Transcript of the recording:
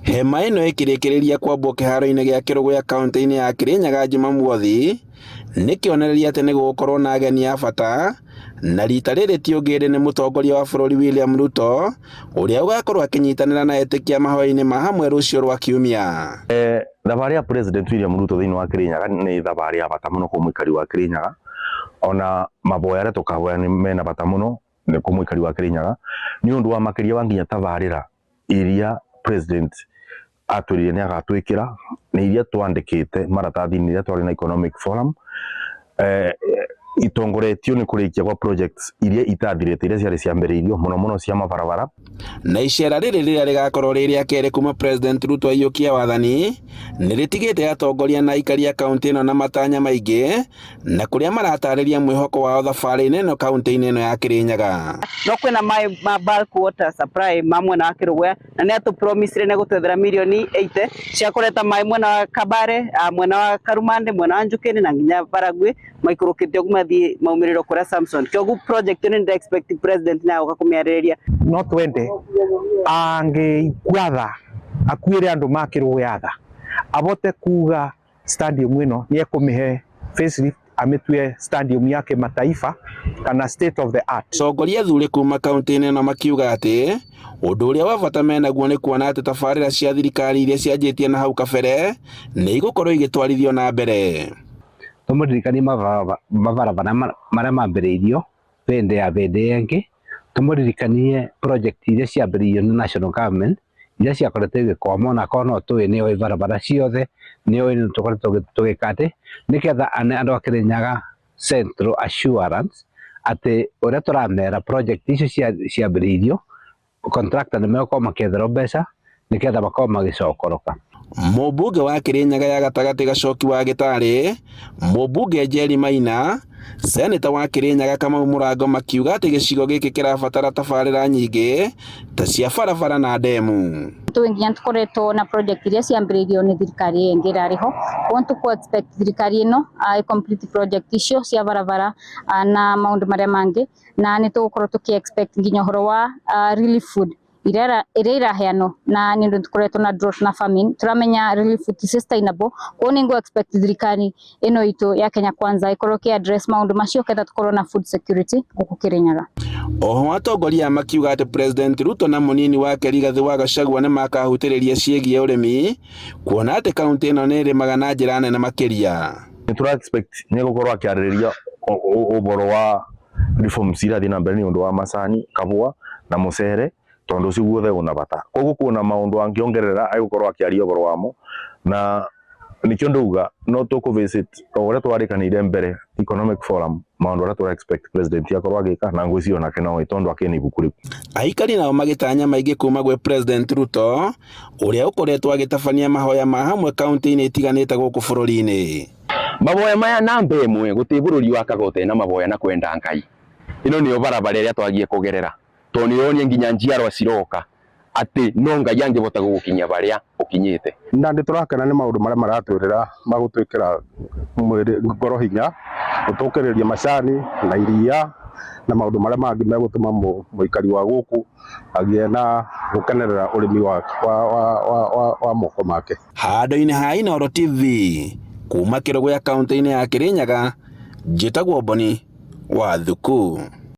Hema ĩno ĩkĩrĩkĩrĩria kwambwo kĩharo-inĩ gĩa Kĩrũgũya kauntĩ-inĩ ya Kĩrĩnyaga Jumamothi, nĩ kĩonereria atĩ nĩ gũgũkorwo na ageni a bata, na rita rĩrĩ ti ũngĩ ĩndĩ nĩ mũtongoria wa bũrũri William Ruto, ũrĩa ũgakorwo akĩnyitanĩra na etĩkia mahoya-inĩ ma hamwe rũciũ rwa Kiumia. Thabarĩ ya President William Ruto thĩinĩ wa Kĩrĩnyaga nĩ thabarĩ ya bata mũno kwĩ mũikari wa Kĩrĩnyaga, ona maboya arĩa tũkahoya nĩ mena bata mũno kwĩ mũikari wa Kĩrĩnyaga, nĩ ũndũ wa makĩria wa nginya tabarĩra iria President atwĩrire nĩ agatwĩkĩra, nĩ iria twandĩkĩte maratathi-inĩ rĩrĩa twarĩ na Economic Forum, itongoretio nĩ kũrĩkia gwa projects iria itathirĩte iria ciarĩ ciambĩrĩirio mũno mũno cia mabarabara. Na icera rĩrĩ rĩrĩa rĩgakorwo rĩ rĩa kerĩ kuma President Ruto aiyũkia wathani, nĩ rĩtigĩte atongoria na aikari a kaũntĩ ĩno na matanya maingĩ, na kũrĩa maratarĩria mwĩhoko wao thabarĩ-inĩ ĩno kaũntĩ-inĩ ĩno ya Kĩrĩnyaga. No kwĩna maĩ ma bulk water supply ma mwena wa Kĩrũgũya na nĩ atũ promise nĩ gũtwethera mirioni 80 cia kũreta maĩ mwena wa Kabare, mwena wa Karumande, mwena wa Njukini na nginya Baragwi maikũrũkĩte ũguo mathiĩ maumĩrĩro kũrĩa Samson. Kĩoguo project ĩno nĩ expect president nĩ agoka kũmĩarĩrĩria. No twende angĩigua tha akuĩre andũ ma Kĩrũgũya tha abote kuga stadium ĩno nĩ ekũmĩhe facelift amĩtue stadium ya kĩmataifa kana state of the art. Atongoria athure kuma kaunti-inĩ ĩno makiuga atĩ ũndũ ũrĩa wa bata menaguo nĩ kuona atĩ tabarĩra cia thirikari iria cianjĩtie na hau kabere nĩ igũkorwo igĩtwarithio na mbere. Tũmũririkanie mabarabara marĩa mambĩrĩirio hĩndĩ ya hĩndĩ ĩyo ĩngĩ, tũmũririkanie project iria ciambĩrĩirio nĩ national government iria ciakoretwo igĩkwama onakorwo no tũĩ nĩ oĩ barabara ciothe, nĩ oĩ nĩ tũkoretwo tũgĩka atĩ, nĩgetha ane andũ a Kĩrĩnyaga Central assurance atĩ ũrĩa tũramera project icio ciambĩrĩirio, contractor nĩ megũkorwo makĩetherwo mbeca nĩgetha makorwo magĩcokoroka. Mũmbunge wa Kĩrĩnyaga ya gatagatĩ Gacoki wa Gĩtarĩ, mũmbunge Njeri Maina, Seneta wa Kĩrĩnyaga Kamau Mũrango makiuga atĩ gĩcigo gĩkĩ kĩrabatara tabarĩra nyingĩ ta cia barabara na ndemu. Tũĩ nginya tũkoretwo na project iria ciambĩrĩirio nĩ thirikari ĩyo ĩngĩ ĩrarĩ ho, koguo nĩ expect thirikari ĩno ĩ complete project icio cia barabara na maũndũ marĩa mangĩ, na nĩ tũgũkorwo tũkĩ expect nginya ũhoro wa relief food iria iraheanwo, na nĩ ũndũ tũkoretwo na drought na famine, tũramenya relief food ti sustainable, koguo nĩ ngũ expect thirikari ĩno itũ ya Kenya Kwanza ĩkorwo ĩkĩ address maũndũ macio ketha tũkorwo na food security gũkũ Kĩrĩnyaga. Oho atongoria aya makiuga atĩ President Ruto na mũnini wake Rigathĩ wa Gachagua nĩ makahutĩrĩria ciĩgiĩ ũrĩmi kuona atĩ kaunti ĩno nĩ ĩrĩmaga na njĩra nene makĩria. Nĩ tũra expect nĩ egũkorwo akĩarĩrĩria ũhoro wa reforms iria irathiĩ na mbere nĩ ũndũ wa macani, kahũa na mũcere tondũ ũcio guothe wĩna bata. Koguo kwĩna maũndũ angĩongerera egũkorwo akĩaria ũhoro wamo na nĩkĩo ndauga no tũkũ visit o ũrĩa twarĩkanĩire mbere Economic Forum maũndũ marĩa tũra expect president akorwo agĩka na ngwĩciria onake no oĩ tondũ akĩrĩ na ibuku rĩu. Aikari nao magĩtanya maingĩ kuma gwĩ President Ruto ũrĩa ũkoretwo agĩtabania mahoya ma hamwe kaunti-inĩ itiganĩte gũkũ bũrũri-inĩ. Maboya maya namba ĩmwe gũtirĩ bũrũri wakaga ũtarĩ na maboya na kwenda Ngai. Ĩno nĩyo barabara ĩrĩa twagie kũgerera tondũ nĩ ĩronia nginya njiarwa ciroka atĩ no Ngai angĩhota gũgũkinyia harĩa ũkinyĩte. Na nĩ tũrakena nĩ maũndũ marĩa maratwĩrĩra ma gũtwĩkĩra mwĩrĩ ngoro hinya, gũtũkĩrĩria macani na iria na maũndũ marĩa mangĩ megũtũma mũikari wa gũkũ agĩe na gũkenerera ũrĩmi wa moko make. Handũ-inĩ ha Inooro TV kuma Kĩrũgũya kaunti-inĩ ya Kĩrĩnyaga, njĩtagwo Boni wa Thuku.